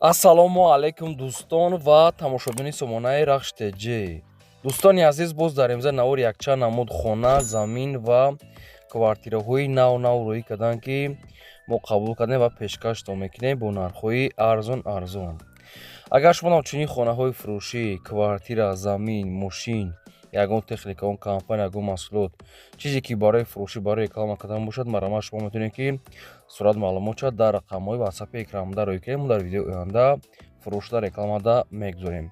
Ассалому алайкум, дӯстон ва тамошобини сомонаи Рахш ТЖ. Дӯстони азиз, боз дар имза навор якчанд намуд хона, замин ва квартираҳои нав нав рӯӣ карданд, ки мо қабул кардем ва пешкаштон мекунем бо нархҳои арзон арзон. Агар шумо чунин хонаҳои фурӯшӣ, квартира, замин, мошин, ягон техника, он компания, ягон маҳсулот, чизе ки барои фурӯшӣ, барои реклама кардан бошад, марҳамат, шумо метавонед, ки сурат маълумотша дар рақамҳои ватсапи экранбуда рӯй кунем. Мо дар видеои оянда фурӯшда, рекламада мегузорем.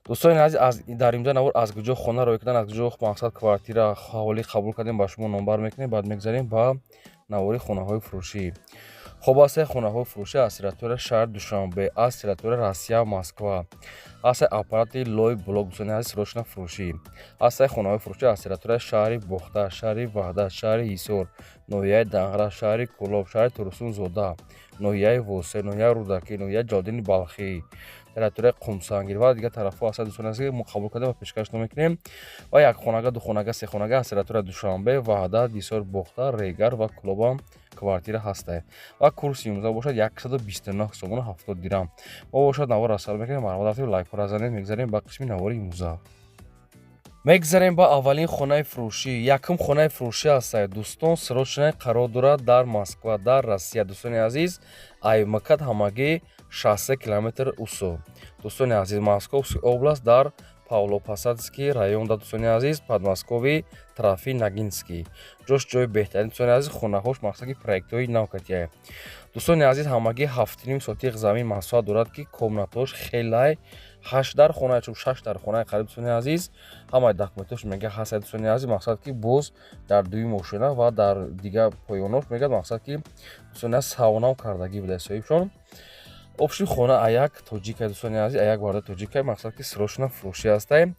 Дӯстони азиз, дар имза навор аз куҷо хона рӯй кардан, аз куҷо, мақсад, квартира, ҳавлӣ қабул кардем, ба шумо номбар мекунем. Баъд мегузарем ба навори хонаҳои фурӯшӣ. Хоб, ҳастаи хонаҳои фурӯшӣ аз территорияи шаҳри Душанбе, аз территорияи Россия, Москва ҳастаи аппарати лой блок. Дӯстони азиз, срочно фурӯшӣ ҳастаи хонаҳои фурӯшӣ аз территорияи шаҳри Бохтар, шаҳри Ваҳдат, шаҳри Ҳисор, ноҳияи Данғара, шаҳри Кӯлоб, шаҳри Турсунзода, ноҳияи Восеъ, ноҳияи Рӯдакӣ, ноҳияи Ҷалолиддини Балхӣ, территорияи Қумсангир ва дигар тарафҳо ҳастанд. Дӯстони азиз, мо қабул кардем ва пешкашто мекунем ва якхонага, духонага, сехонага аз территорияи Душанбе, Ваҳдат, Ҳисор, Бохтар, Регар ва Кӯлобам квартира ҳастае. Ва курси имрӯза бошад 129 сомону 70 дирам. Мо бошад навор сар мекунем. Марҳамат, лайкҳоро занед. Мегзарем ба қисми навори имрӯза. Мегзарем ба аввалин хонаи фурӯшӣ. Якум хонаи фурӯшӣ ҳастае, дӯстон, срочно қарор дорад дар Москва, дар Россия. Дӯстони азиз, ай МКАД ҳамагӣ 63 километр усо. Дӯстони азиз, Московский область, дар Павлопосадский район да, дӯстони азиз, Подмосковье, тарафи Ногинский. Ҷош ҷои беҳтарин, дӯстони азиз, хонаҳош, мақсад, ки проектҳои нав катия. Дӯстони азиз, ҳамагӣ 7,5 сотих замин масоҳат дорад, ки комнатаҳош хелай, ҳашт дар хона, чун шаш дар хонаи қариб. Дӯстони азиз, ҳамаи документош мега ҳастад. Дӯстони азиз, мақсад, ки боз дар дуюм ошина ва дар дигар поёнош мегӯяд, мақсад, ки, дӯстони азиз, савнам кардагӣ буда соҳибшон. Общий хона аяк тоҷика, дӯстони азиз, аяк барда тоҷика, мақсад, ки срочно фурӯшӣ ҳастай.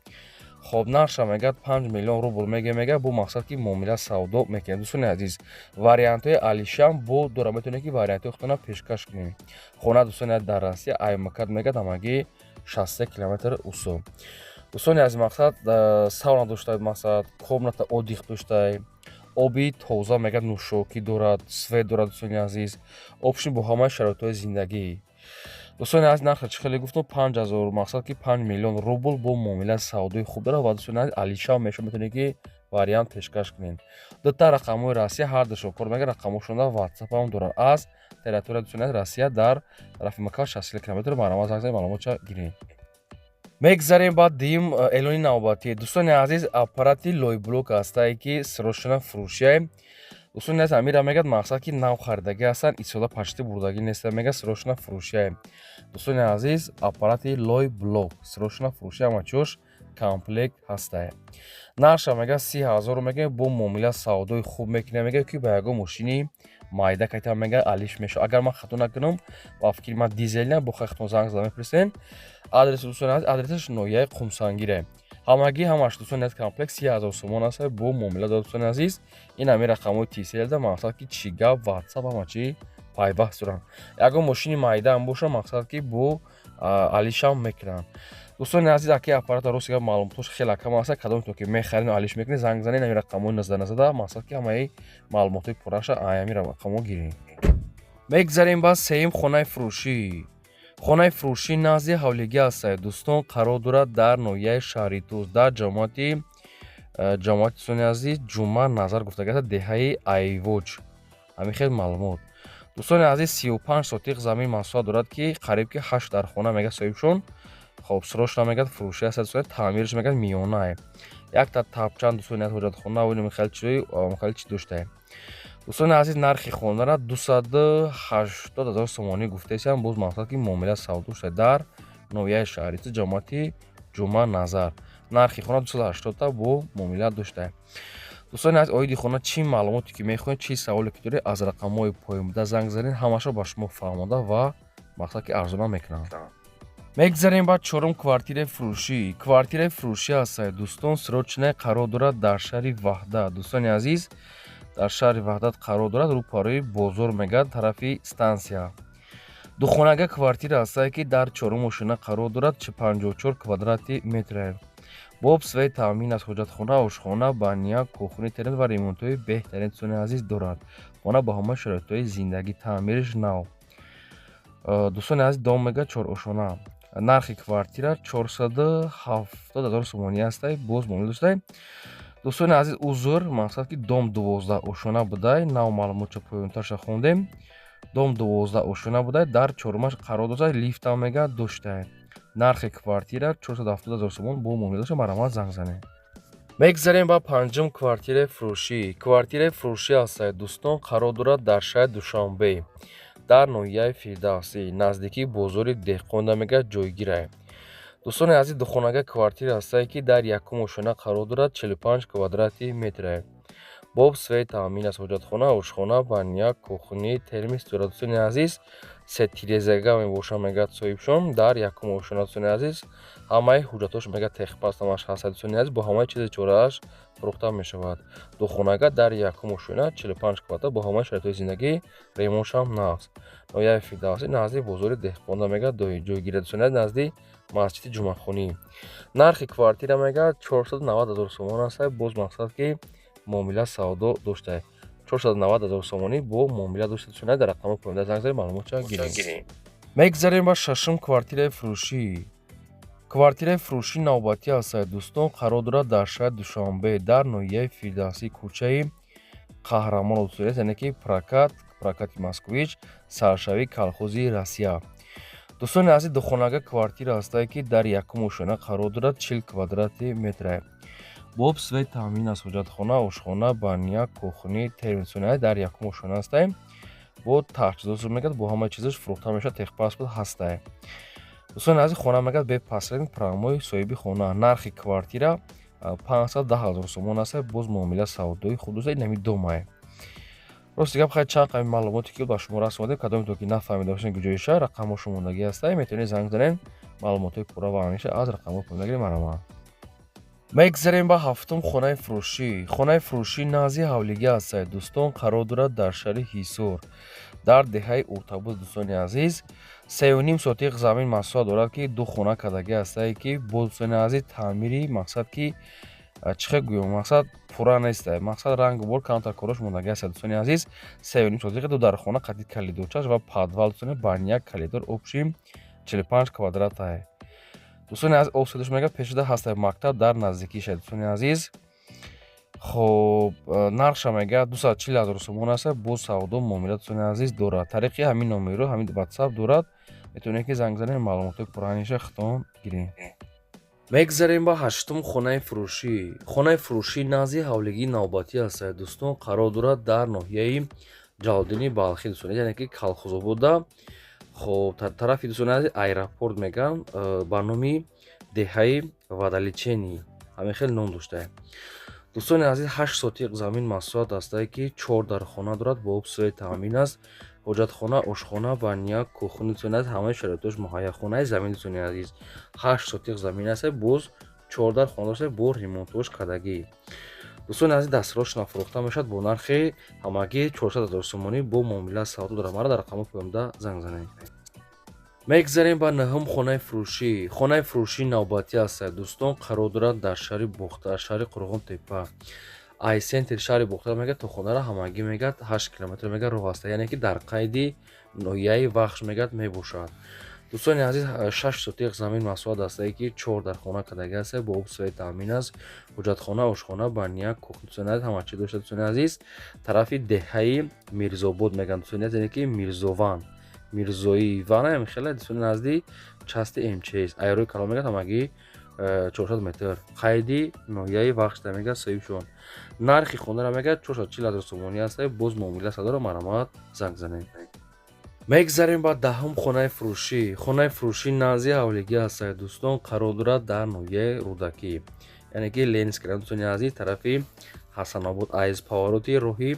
Хоб, нархша мегӯяд 5 миллион рубл мега, бо мақсад, ки муомила, савдо мекунем. Дӯстони азиз, вариантҳои алишам бо дора, метавонем, ки вариантҳои худтона пешкаш кунем. Хона, дӯстони азиз, дар Россия, ай МКАД мегӯяд ҳамагӣ 63 километр усо. Дӯстони азиз, мақсад, сауна дошта, мақсад, комната отдых доштай, оби тоза мегӯяд, нӯшокӣ дорад, свет дорад. Дӯстони азиз, общий бо ҳамаи шароитҳои зиндагӣ. Дӯстони азиз, нарха чӣ хеле гуфтам, 5000, мақсад, ки 5 миллион рубл, бо муомила, савдои хуб дорад. Ва, дӯстони азиз, алишам мешава, метавонед, ки вариант пешкаш кунед. Дута рақамҳои Россия ҳардушон кор мегӯяд, рақамҳошонда ватсапам дорад. Аз территория, дӯстони азиз, Россия, дар тарафи МКАД 63 километр. Марҳамат, занг занед, маълумотша гиред. Мегзарем ба дуюм эълони навбатӣ. Дӯстони азиз, аппарати лойблок ҳастае, ки срочно фурӯшия. Дӯстони азиз, амира мегӯяд, мақсад, ки нав харидагӣ ҳастанд, истифода почти бурдагӣ нестанд, мегӯяд, срочно фурӯшия. Дӯстони азиз, аппарати лойблок срочно фурӯшия, ҳамачош комплект ҳастае. Нархша мегӯяд 30 000 мегӯяд, бо муомила, савдои хуб мекунем, мегӯяд, ки ба ягон мошини майда кайтам, мегӯяд, алиш мешавад. Агар ман хато накунам, ба фикри ман, дизелна. Бо хайтон занг зада мепурсен. Адреси, дӯстони азиз, адресаш ноҳияи Қумсангире. Ҳамагӣ ҳамаш, дӯстони азиз, комплект 30 000 сомон аст, бо муомила дорад. Дӯстони азиз, ин ҳамин рақамҳои Тиселда, мақсад, ки чӣ гап, ватсап, ҳама чӣ пайваст доранд. Ягон мошини майдаам боша, мақсад, ки бо алишам мекунанд. Дӯстони азиз, аки аппарата, рости гап, маълумотош хеле кам аст. Кадомтон ки мехаред, алиш мекунед, занг занед ҳамин рақамҳои назда, мақсад, ки ҳамаи маълумотҳои пурраша ҳамин рақамҳо гиред. Мегзарем ба сеюм хонаи фурӯшӣ. Хонаи фурӯшӣ назди ҳавлигӣ ҳастад, дӯстон, қарор дорад дар ноҳияи Шаҳритӯз, дар ҷамоати, дӯстони азиз, Ҷумъа Назар гуфтагӣ аст, деҳаи Айвоҷ. Ҳамин хел маълумот. Дӯстони азиз, 35 сотиқ замин масоҳат дорад, ки қариб ки ҳашт дар хона мегӯяд соҳибшон. Хоб, срочно мегӯяд фурӯшӣ аст. Дӯстони, таъмираш мегӯяд миёнае, якта тапчан, дӯстони азиз, ҳоҷатхона, хеле чизои хеле чӣ доштае. Дӯстони азиз, нархи хонара 280 000 сомонӣ гуфтаистам, боз мақсад, ки муомила, савдо шуда. Дар ноҳияи Шаҳритӯз, ҷамоати Ҷумъа Назар, нархи хона 280-та, бо муомила доштае. Дӯстони азиз, оиди хона чӣ маълумоте ки мехоҳед, чӣ саволе ки доред, аз рақамҳои поёнбуда занг занед, ҳамаашро ба шумо фаҳмонда ва, мақсад, ки арзона мекунанд. Мегзарем ба чорум квартираи фурӯшӣ. Квартираи фурӯшӣ ҳастад, дӯстон, срочно қарор дорад дар шаҳри Ваҳдат. Дӯстони азиз, дар шаҳри Ваҳдат қарор дорад, рӯпарои бозор, мегӯяд, тарафи стансия. Духонага квартира ҳастае, ки дар чорум ошина қарор дорад, 54 квадрати метре, бо об, свет таъмин аст, ҳоҷатхона, ошхона, баня, кухня, интернет ва ремонтҳои беҳтарин, дӯстони азиз, дорад. Хона бо ҳамаи шароитҳои зиндагӣ, таъмириш нав. Дӯстони азиз, дом мега чорошона, нархи квартира 470 000 сомонӣ ҳастай, боз муомила доштай. Дӯстони азиз, узр, мақсад ки дом 12 ошона будай. Нав маълумотча поёнтарша хондем. Дом 12 ошона будай, дар чорумаш қарор доштай, лифтам мега доштай. Нархи квартира 470 000 сомон, бо муомила дошта, марҳамат, занг занед. Мегзарем ба панҷум квартираи фурӯшӣ. Квартираи фурӯшӣ ҳастай, дӯстон, қарор дорад дар шаҳри Душанбе, дар ноҳияи Фирдавсӣ, наздикии бозори Деҳқонда мега ҷойгирае. Дӯстони азиз, духонага квартира ҳастае, ки дар якум ошона қарор дорад, 45 квадрати метрае, бо об, свет таъмин аст, ҳоҷатхона, ошхона, баня, кухни, термис дорад. Дӯстони азиз, се тирезага мебошад, мегӯяд соҳибшон, дар якум ошона. Дӯстони азиз, ҳамаи ҳуҷҷатош мега техпаспортамаш ҳаст. Дӯстони азиз, бо ҳамаи чизи чорааш фурӯхта мешавад. Духонага дар якум ошона, 45 квадрат, бо ҳамаи шароитҳои зиндагӣ, ремонтшам нағз. Ноҳияи Фирдавсӣ, назди бозори Деҳқонда мега ҷойгир, дӯстони азиз, назди масҷиди Ҷумъахонӣ. Нархи квартира мега 490 000 сомон аст, боз мақсад ки муомила савдо доштае. 490 000 сомонӣ бо муомила дошта, дӯстони, дар рақами поёнда занг занед, маълумотча гирем. Мегзарем ба шашум квартираи фурӯшӣ. Квартираи фурӯшӣ навбатӣ ҳастад, дӯстон, қарор дорад дар шаҳри Душанбе, дар ноҳияи Фирдавсӣ, кӯчаи Қаҳрамон, яъне ки прокати Москвич, саршавии колхози Россия. Дӯстони азиз, духонага квартира ҳастае, ки дар якум ошона қарор дорад, 40 квадрати метрае, бо об, свет таъмин аст, ҳоҷатхона, ошхона, баня, кухни, термис дар якум ошона ҳастае, бо таҷҳизот мегӯяд, бо ҳамаи чизаш фурӯхта мешавад, техпаспорт ҳастае. Дӯстони азиз, хона мегӯяд бе посредник, прямой соҳиби хона. Нархи квартира 510 000 сомон аст, боз муомила савдои худ дошта. Инами домае. Рости гап, хай, чанд қами маълумоте ки ба шумо расондем, кадометон ки нафаҳмида бошед куҷоиша, рақамҳошо мондагӣ ҳастае, метавонед занг занед, маълумотҳои пурра ва аниша аз рақамҳо поёнда гиред, марҳамат. Мегзарем ба ҳафтум хонаи фурӯшӣ. Хонаи фурӯшӣ назди ҳавлигӣ ҳастад, дӯстон, қарор дорад дар шаҳри Ҳисор, дар деҳаи Уртабуз. Дӯстони азиз, 3,5 сотиқ замин масоҳат дорад, ки ду хона кардагӣ ҳастае, ки бо, дӯстони азиз, таъмири, мақсад ки чӣ хел гӯям, мақсад пурра нестае, мақсад рангу бор камтар корош мондагӣ ҳастад. Дӯстони азиз, 3,5 сотиқи, ду дархона қати калидорчаш ва подвал, дӯстони, баня, калидор, общий 45 квадратае. Дӯстони азиз, офсидаш мега пешида ҳастае, мактаб дар наздикиша. Дӯстони азиз, хоб, нархша мега 240 000 сомон аст, боз савдо муомила, дӯстони азиз, дорад. Тариқи ҳамин номеро, ҳамин Ватсап дорад, метавонед ки занг занед, маълумотҳои пурраниша худтон гиред. Мегзарем ба ҳаштум хонаи фурӯшӣ. Хонаи фурӯшӣ назди ҳавлигии навбатӣ ҳастад, дӯстон, қарор дорад дар ноҳияи Ҷалолиддини Балхӣ, дӯстон, яъне ки Калхозобода. Хоб, тарафи, дӯстони азиз, аэропорт мегӯянд, ба номи деҳаи Водолечени ҳамин хел ном доштае. Дӯстони азиз, 8 сотиқ замин масоҳат ҳастае, ки чор дархона дорад, бо об, свет таъмин аст, ҳоҷатхона, ошхона, баня, кухни. Дӯстони азиз, ҳамаи шароитош муҳайя. Хонаи замин, дӯстони азиз, 8 сотиқ замин аст, боз чор дар хона дошта, бо ремонтҳош кардагӣ. Дӯстони азиз, дастрош фурӯхта мешавад бо нархи ҳамагӣ 400 000 сомонӣ, бо муомила савдо дорад. Мара дар рақамҳои поёнда занг занед. Мегзарем ба нӯҳум хонаи фурӯшӣ. Хонаи фурӯшии навбатӣ ҳастад, дӯстон, қарор дорад дар шаҳри Бохтар, шаҳри Қурғонтеппа. Ай центри шаҳри Бохтар мегӯяд то хонаро ҳамагӣ мегӯяд 8 километр мегӯяд роҳ аст, яъне ки дар қайди ноҳияи Вахш мегӯяд мебошад. Дӯстони азиз, 6 сотиқ замин масоҳат ҳастае, ки чор дар хона кардагӣ аст, бо об, свет таъмин аст, ҳоҷатхона, ошхона, баня, кухня, дӯстони азиз, ҳама чиз дошта. Дӯстони азиз, тарафи деҳаи Мирзобод мегӯянд, дӯстони азиз, яъне ки Мирзован, Мирзоиван хеле, дӯстони, назди части МЧС, айрӯи калон мегӯяд ҳамагӣ 400 метр, қайди ноҳияи Вахшда мегӯяд соҳибшон. Нархи хонаро мегӯяд 440 000 сомонӣ аст, боз муомила садоро, марҳамат, занг занед. Мегзарем ба даҳум хонаи фурӯшӣ. Хонаи фурӯшӣ назди ҳавлигӣ ҳастад, дӯстон, қарор дорад дар ноҳияи Рӯдакӣ, яъне ки Ленинский район. Дӯстони азиз, тарафи Ҳасанобод, айз повороти роҳи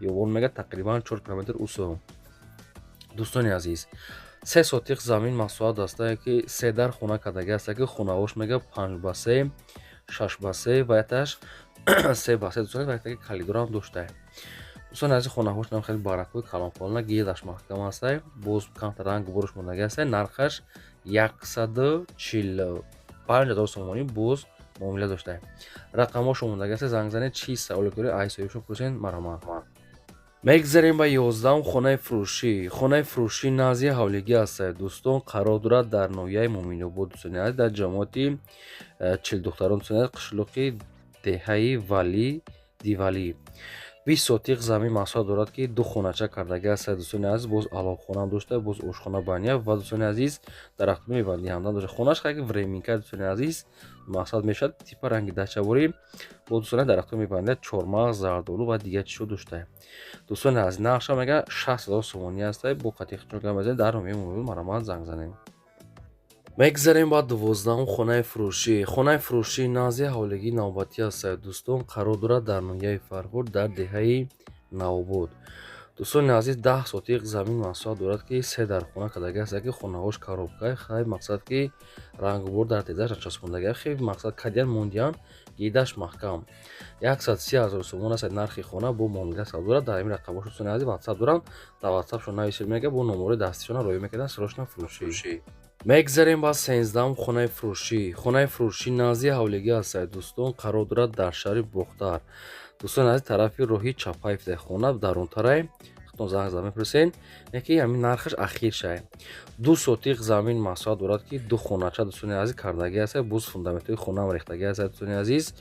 Ёвон мегӯяд тақрибан 4 километр усо. Дӯстони азиз, 3 сотиқ замин масоҳат ҳастае, ки се дар хона кардагӣ ҳастае, ки хонаҳош мегӯяд 5 ба 3, 6 ба 3 ва якташ 3 ба 3, дӯстони, ва яктаки калидорам доштае. Дӯстони азиз, хонаҳош нам хеле баракҳои калонкалона, гирдаш маҳкам ҳастае, боз камтар рангу бораш мондагӣ ҳастае. Нархаш 145 000 сомонӣ, боз муомила доштае. Рақамҳошо мондагӣ ҳастае, занг занед, чӣ саволе доред, ай соҳибшон пурсед, марҳамат. Мегзарем ба 11-ум хонаи фурӯшӣ. Хонаи фурӯшӣ назди ҳавлигӣ ҳастад, дӯстон, қарор дорад дар ноҳияи Муъминобод, дӯстони азиз, дар ҷамоати Чилдухтарон, дӯстони азиз, қишлоқи деҳаи Валӣ Дивалӣ. 20 сотиқ замин масоҳат дорад, ки ду хонача кардагӣ ҳастад, дӯстони азиз, боз аловхонаам дошта, боз ошхона, баня ва, дӯстони азиз, дарахтони мевадиҳанда дошта. Хонаш хаки временка, дӯстони азиз, мақсад мешавад типа ранги дачаворӣ. Бо, дӯстони, дарахтони мевадиҳанда, чормағз, зардолу ва дигар чизҳо дошта. Дӯстони азиз, нархша мега 60 000 сомонӣ ҳаста. Бо қатиқ мезанед, дар номияи Муъминобод марҳамат, занг занед. Мегзарем ба 12-ум хонаи фурӯшӣ. Хонаи фурӯшӣ назди ҳавлигии навбатӣ ҳастад, дӯстон, қарор дорад дар ноҳияи Фархор, дар деҳаи Навобод. Дӯстони азиз, 10 сотиқ замин масоҳат дорад, ки се дархона кардагӣ ҳастад, ки хонаҳош коробка, хай, мақсад ки рангубор дар тезаш начаспондагӣ, хел мақсад кадиян мондиян, гидаш маҳкам. 130 000 сомон аст нархи хона, бо муомила савдо дорад. Дар ҳамин рақамҳо, дӯстони азиз, ватсап доранд, дар ватсапшон нависед, мега бо номарои дастишона роӣ мекарданд срочно фурӯшӣ. Мегзарем ба 13-ум хонаи фурӯшӣ. Хонаи фурӯшӣ назди ҳавлигӣ ҳастад, дӯстон, қарор дорад дар шаҳри Бохтар, дӯстони азиз, тарафи роҳи Чапаев. Хона дарунтарай, худтон занг зада мепурсед, яке ҳамин нархаш ахир шай. 2 сотиқ замин масоҳат дорад, ки ду хонача, дӯстони азиз, кардагӣ ҳастад, боз фундаментҳои хонаам рехтагӣ ҳастад, дӯстони азиз.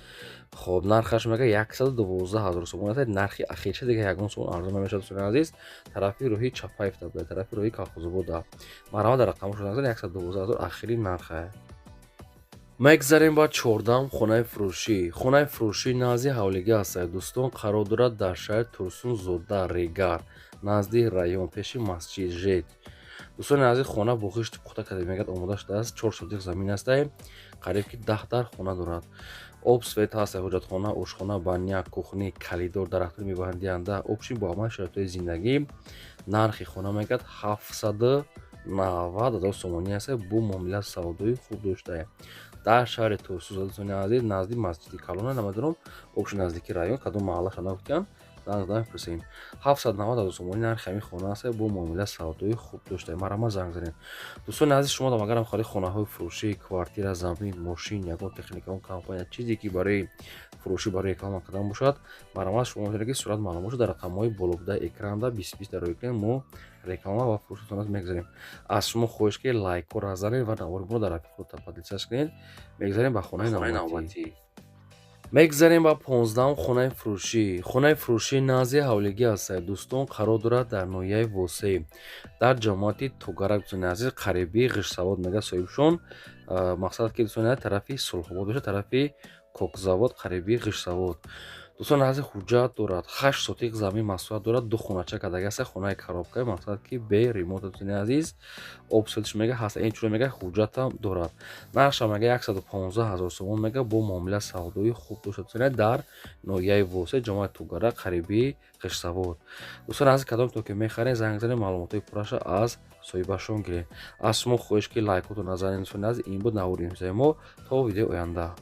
Хоб, нархаш мега 112 000 сомон аст, нархи ахирша, дига ягон сомон арзон намешавад, дӯстони азиз. Тарафи роҳи Чапаев, тарафи роҳи Колхозобода. Марҳамат, дар рақамҳошон занг занед, 112 000 ахири нарха. Мегзарем ба 14-ум хонаи фурӯшӣ. Хонаи фурӯшӣ назди ҳавлигӣ ҳастад, дӯстон, қарор дорад дар шаҳри Турсунзода, Регар, назди район, пеши масҷид жед. Дӯстони азиз, хона бо хишти пухта карда мегӯяд омода шудааст. 4 сотиқ замин ҳастае, қариб ки 10 дар хона дорад. Об, свет ҳаст, ҳоҷатхона, ошхона, баня, кухня, коридор, дарахтони мевадиҳанда, общий бо ҳамаи шароитҳои зиндагӣ. Нархи хона мегӯяд 790 000 сомонӣ аст, бо муомила савдои хуб доштае. Дар шаҳри Турсунзода, дӯстони азиз, назди масҷиди калона, намедонам, общий наздики район, кадом маҳаллаша нагуфтиян, занг зада мепурсем. 790 000 сомонӣ нархи ҳамин хона аст, бо муомила савдои хуб доштае. Марҳамат, занг занед. Дӯстони азиз, шумо агарам хоҳед хонаҳои фурӯшӣ, квартира, замин, мошин, ягон техника, ягон компания, чизе ки барои фурӯшӣ, барои реклама кардан бошад, марҳамат, шумо метавонед, ки сурат маълум бошад, дар рақамҳои болобудаи экранда 20 20 дар рои кунед, мо реклама ва фурӯшатон мегузарем. Аз шумо хоҳиш, ки лайкҳоро занед ва навори моро дар рафиқи худ поделиться кунед. Мегузарем ба хонаи навбатӣ. Мегзарем ба 15-ум хонаи фурӯшӣ. Хонаи фурӯшӣ назди ҳавлигӣ ҳастад, дӯстон, қарор дорад дар ноҳияи Восеъ, дар ҷамоати Тугарак, дӯстони азиз, қариби Ғиштзавод мега соҳибшон. Мақсад ки, дӯстони азиз, тарафи Сулҳобод бошад, тарафи Кокзавод, қариби Ғиштзавод. Дӯстони азиз, ҳуҷҷат дорад, 8 сотиқ замин масоҳат дорад, ду хонача кардаги аст, хонаи коробка, мақсад ки бе ремонт, дӯстони азиз, об, светш мега ҳаст, инчунин мега ҳуҷҷатам дорад. Нархша мега 115 000 сомон мега, бо муомила савдои хуб дошта, дӯстони, дар ноҳияи Восеъ, ҷамоати Тугарак, қариби Ғиштзавод. Дӯстони азиз, кадомтон ки мехаред, занг занед, маълумотҳои пурраша аз соҳибашон гиред. Аз шумо хоҳиш, ки лайкотон назанед. Дӯстони азиз, ин буд навори имрӯзаи мо. То видеои оянда.